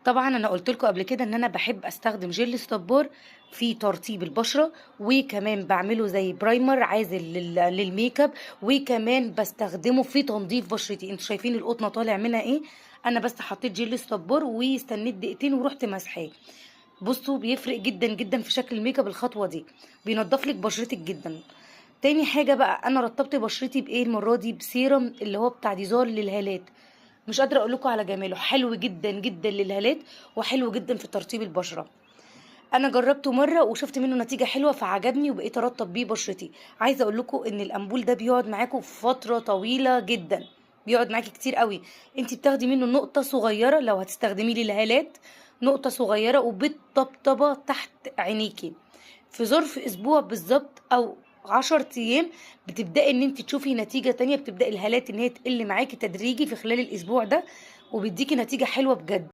طبعا انا قلت لكم قبل كده ان انا بحب استخدم جل الصبار في ترطيب البشرة، وكمان بعمله زي primer عازل للميك اب، وكمان بستخدمه في تنظيف بشرتي. انتوا شايفين القطنه طالع منها ايه؟ انا بس حطيت جل الصبار واستنيت دقيقتين ورحت مسحاه. بصوا بيفرق جدا جدا في شكل الميك اب الخطوة دي، بينضف لك بشرتك جدا. تاني حاجة بقى، انا رطبت بشرتي بايه المرة دي؟ بسيرم اللي هو بتاع ديزار للهالات. مش قادرة اقول لكم على جماله، حلو جدا جدا للهالات وحلو جدا في ترطيب البشرة. انا جربته مرة وشفت منه نتيجة حلوة فعجبني وبقيت ارطب بيه بشرتي. عايزه اقول لكم ان الامبول ده بيقعد معاكم فترة طويلة جدا، بيقعد معاكي كتير قوي. انت بتاخدي منه نقطة صغيرة لو هتستخدميه للهالات، نقطة صغيرة وبالطبطبه تحت عينيكي. في ظرف اسبوع بالظبط او 10 ايام بتبداي ان انت تشوفي نتيجة تانية، بتبداي الهالات ان هي تقل معاكي تدريجي في خلال الاسبوع ده، وبيديكي نتيجة حلوة بجد.